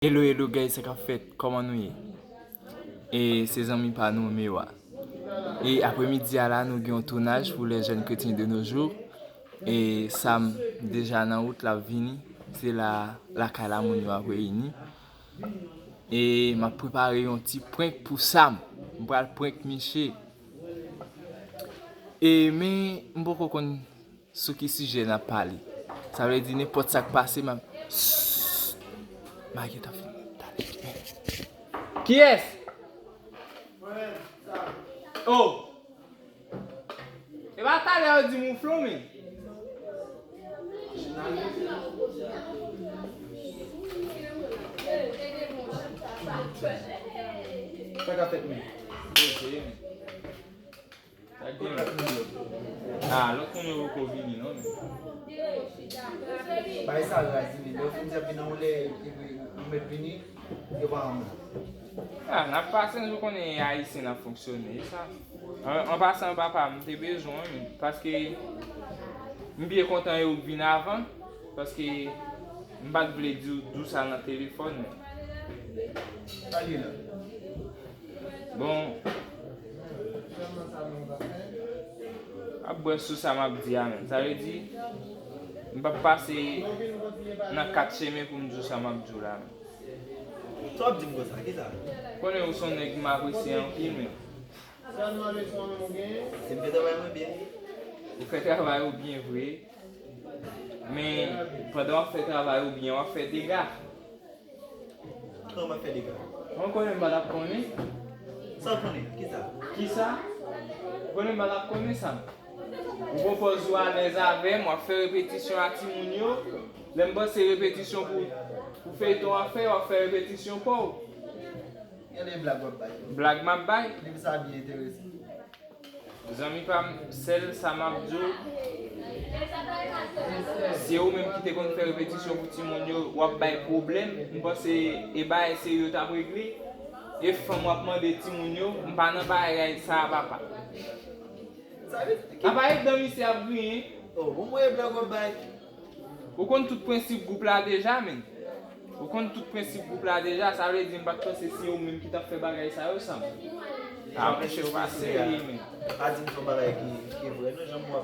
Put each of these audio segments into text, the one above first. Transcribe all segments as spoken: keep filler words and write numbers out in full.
Hello, hello guys, sa k ap fèt? Kòman nou ye? E se zanmi pa nou, Mewa. E apremidi a la, nou gen yon tounaj pou les jeunes chrétiens de nos jours. E Sam deja nan wout, l ap vini. Se la, lakay la moun yo ap reyini. E m ap prepare yon ti prank pou Sam. M pral prank miche. E men, m poko konn sou ki sijè n ap pale. Sa vle di nenpòt sa k pase, m ap. Sss. Maget ap fin. Tande. Kiyès? Oh! E pa talè yo di mouflon, men. Sa k ap fèt, men? Poze, men. Sa gen? Ah, lòt moun yo poko vini non, men. Bay sa raz wi, lè w fin sèvi nan yon lè, epi ou mèt vini, yo pa anmè. Ah, n ap pase, nou konnen ayisyen n ap fonksyone, e sa. An, an pasan, papa, m te bezwen w, men, paske m byen kontan yo vin avan, paske m pa t vle di w, di w sa nan telefòn, men. Sa li la? Bon. Ap bwè sou sa m ap di a, men. Sa vle di, m p ap pase nan kat chemen pou m di w sa m ap di w la, men. Sa w ap di m konsa? Kisa? Konnen ou se yon nèg m apresye anpil, men. Si m fè travay mwen byen. Ou fè travay ou byen vre. Men, pandan w ap fè travay ou byen, w ap fè dega. Kòman m ap fè dega? Mwen konnen m pa t ap konnen. Sa w konnen? Kisa? Kisa? Ou konnen m pa t ap konnen sa. Ou pran pòz ou alèz avè m, w ap fè repetisyon a timoun yo. Lè m panse repetisyon pou, pou feyton an fè, w ap fè repetisyon pa w. Gade blag w ap bay. Blag m ap bay? Li sa byen enteresan. Zanmi pa m, sèl sa m ap di w, se ou menm ki te konn fè repetisyon pou timoun yo, w ap bay pwoblèm. M panse e bagay serye w t ap regle. E fanm w ap mande timoun yo, m pa nan bagay sa a, papa. Sa vle di ki... Apa e dan misye ap griyen? Oh, bon, mwen e blag w ap bay. Ou konn tout prensip gwoup la deja, men. Ou konn tout prensip gwoup la deja, sa vle di m pa t panse se ou menm ki t ap fè bagay sa yo, Sam. Ah, monchè, ou pa serye, men. Pa di m se yon bagay ki, ki vre, non, jan m wè.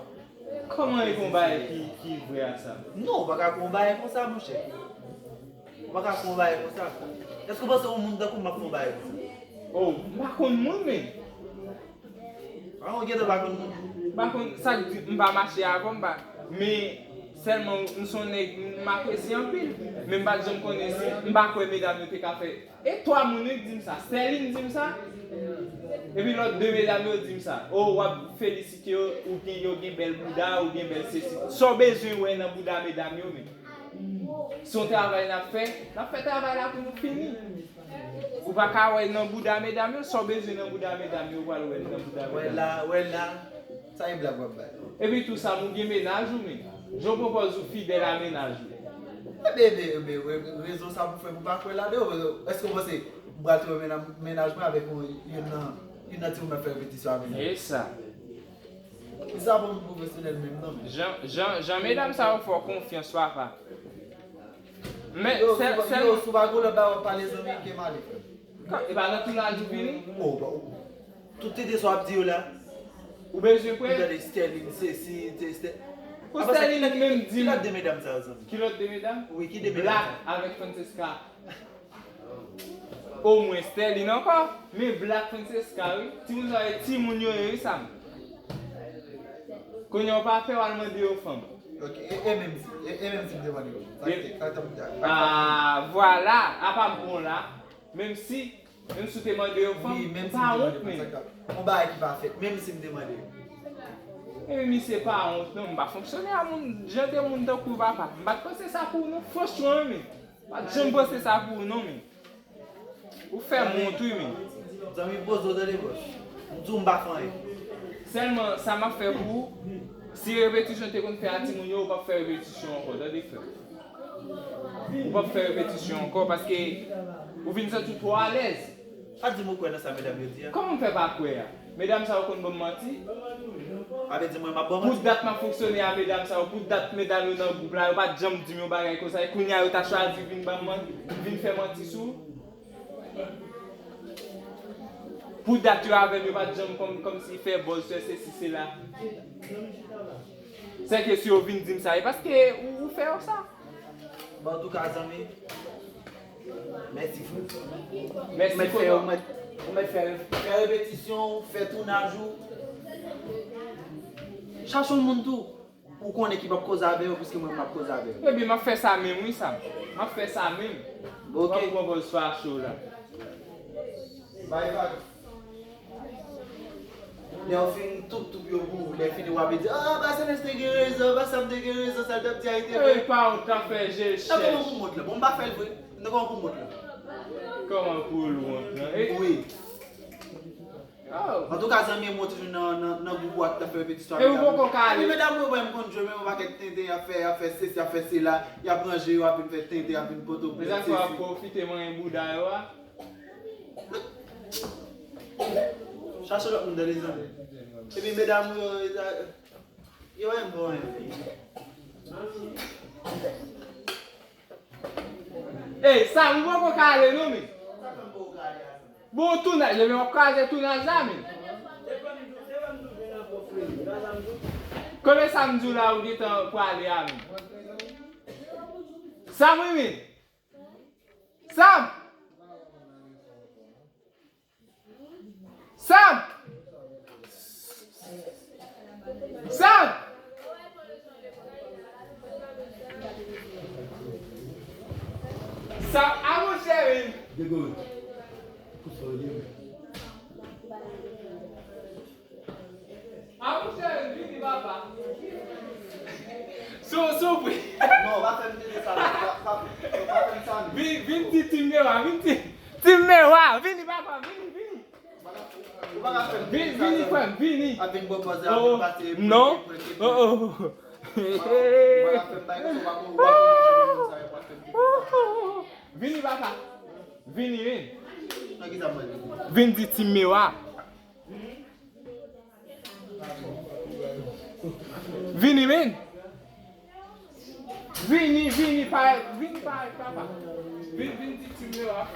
Kòman e gon bagay ki, ki vre a, Sam? Non, ou pa ka gon bagay konsa, monchè. Ou pa ka gon bagay konsa. Èske w panse yon moun tankou m ap gon bagay konsa? Oh, m pa konn moun, men. Ah, ou gentan pa konn moun? M pa konn sa k di, m pa mache avè w, m pa. Men sèlman m se yon nèg m apresye anpil. Men m pa t janm konnen si, m pa kwè medam yo te ka fè. E twa moun wi k di m sa. Sterline di m sa. Epi lòt de medam yo di m sa. Oh, w ap felisite yo, ou gen, yo gen bèl bouda, ou gen bèl sesi. Sa w bezwen wè nan bouda medam yo, men. Se yon travay n ap fè, n ap fè travay la pou nou fini. Ou pa ka wè nan bouda medam yo, sa w bezwen nan bouda medam yo, ou pral wè l nan bouda medam yo. Wè la, wè la, sa e blag w ap bay. Epi tou Sam, ou gen mennaj ou, men. Jan w pran pòz ou fidèl a mennaj ou. Ebe, ebe, ebe, re-, rezon sa pou fè pou pa kwè ladan yo, èske w panse m pral twouve mennaj, mennaj mwen avèk yon, youn nan, youn nan timoun m ap fè repetisyon avè l? E sa. Li sa pa moun pwofesyonèl menm non, men. Jan, jan, jan medam sa yo fè w konfyans, papa. Men, yo, sèl, sèl yo, sou pa gon lòt bagay w ap pale zanmi ke male, frè. E pa nan tounaj ou vini? Oh, ba, oh. Tout tete sa w ap di yo la. Ou bezwen kwè? Gade Sterline, sesi, te, Ster-, pou Sterline menm di m. Ki lòt de medam sa yo, zanmi? Ki lòt de medam? Wi, ki de medam? Black avèk Francesca. Omwen Sterline ankò, men Black Francesca wi. Timoun sa yo, timoun yo ye wi Sam. Kounye a w pa pè w al mande yo fanm. Ok, e, e menm si, e, e menm si m te mande yo fanm? Sa ki te, sa ki t ap, ah, vwala, apa m bon la. Menm si, menm si w te mande yo fanm, wi, menm si m te mande yo fanm, sa ki t ap, yon bagay ki pa fèt, menm si m te mande yo. Epi misye pa wont non, m pa fonksyone a moun, jan de moun tankou w papa. M pa t panse sa pou w non, franchman, men. Pa t janm panse sa pou ou non, men. Ou fè m wont wi, men. Zanmi, poze w tande, bòs. M di w m pa fè anyen. Sèlman, sa m ap fè pou ou, si repetisyon te konn fè a timoun yo, ou p ap fè repetisyon ankò, tande, frè m. Ou p ap fè repetisyon ankò, paske ou vin santi w twò alèz. Pa di m ou kwè nan sa medam yo di a. Kòman m fè pa kwè a? Medam sa yo konn ban m manti? Sa vle di mwen m ap ba w manti. Pou dat m ap fonksyone a medam sa yo, pou dat medam yo nan gwoup la, yo pa t janm di m yon bagay konsa. E kounye a yo ta chwazi vin ban m man-, vin fè manti sou. Pou dat yo avè m, yo pa t janm kòm, kòmsi fè buzz, fè sesi, sela. Sèke si yo vin di m sa, e paske ou, ou fè yo sa. Bon, antouka, zanmi, mèsi, frè. Mèsi, ou mèt fè, ou mèt, ou mèt fè, fè repetisyon, fè tounaj ou. Chache yon moun tou. Ou konnen ki p ap koze avè yo, piske mwen m ap koze avè yo. Ebyen, m ap fè sa menm, wi, Sam. M ap fè sa menm. Bon, ok. M ap pran pòz fache w la. Bay vag. Lè w fin toup toup yo pou ou, lè fini w ap di, ah, Basenes te gen rezon, Basam te gen rezon, sa l t ap di a, li te vre. Ey, pa w t ap fè je chèch. Nan kòman pou mont la? Bon, m pa fè l vre. Nan kòman pou mont la? Kòman pou l wont lan? Wi. Oh. Antouka, zanmi, mwen toujou nan, nan, nan gwoup ou ak t ap fè repetisyon. E ou poko ka ale. Epi medam yo, mwen, m konn jwe, men yon pakèt tenten, y ap fè, y ap fè sesi, y ap fè sela, y ap ranje yo, y ap vin fè tenten, y ap vin pote w plent sesi. Mezanmi, w ap pwofite manyen bouda yo a. Chache lòt moun, tande, zanmi. Epi medam yo, yo, yo, yo, yo, Ey, Sam, ou poko ka ale non, men. Bon, tounaj, men w ap kraze tounaj la, men. Kote Sam di w la, ou gentan prale a, men. Sam, wi, men. Sam! Sam! Sam! Sam, a monchè, wi. Degole. Pou sa w ye, wi. A monchè, vini, papa. Sou, soupri. Non, pa fè m tande sa, non. Pa, pa, pa fè m sa, non. Vin, vin di Tim Mewa, vin di Tim Mewa, vini, papa, vini, vini. Ou pa ka fè m tande sa, non. Vini, vini, frè m, vini. A vin bò pòz la, oh, vin pase, non. Pran, pran, pran. Oh, oh. Ou pa ka fè m bagay konsa, ou pa kon, ou pa kon, ou pa fè m tande sa. Vini, papa. Vini, vini. Nan ki sa mwen di? Vin di Tim Mewa. Vini, men. Vini, vini, parèt, vini, parèt, papa. Vin, vin di Tim Mewa.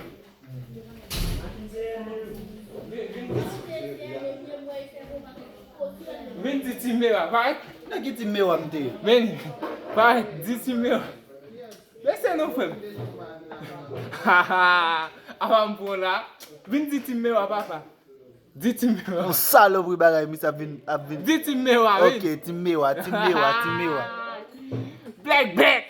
Vin, vin di Tim Mewa, parèt. Nan ki Tim Mewa m te ye? Men, parèt, di Tim Mewa. Lese non, frè m. Ha, ha. Apa m pran la. Vin di Tim Mewa, papa. Di Tim Mewa. Yon salopri bagay, misye ap vin, ap vin. Di Tim Mewa, wi. Ok, Tim Mewa, Tim Mewa, Tim Mewa. Black Black.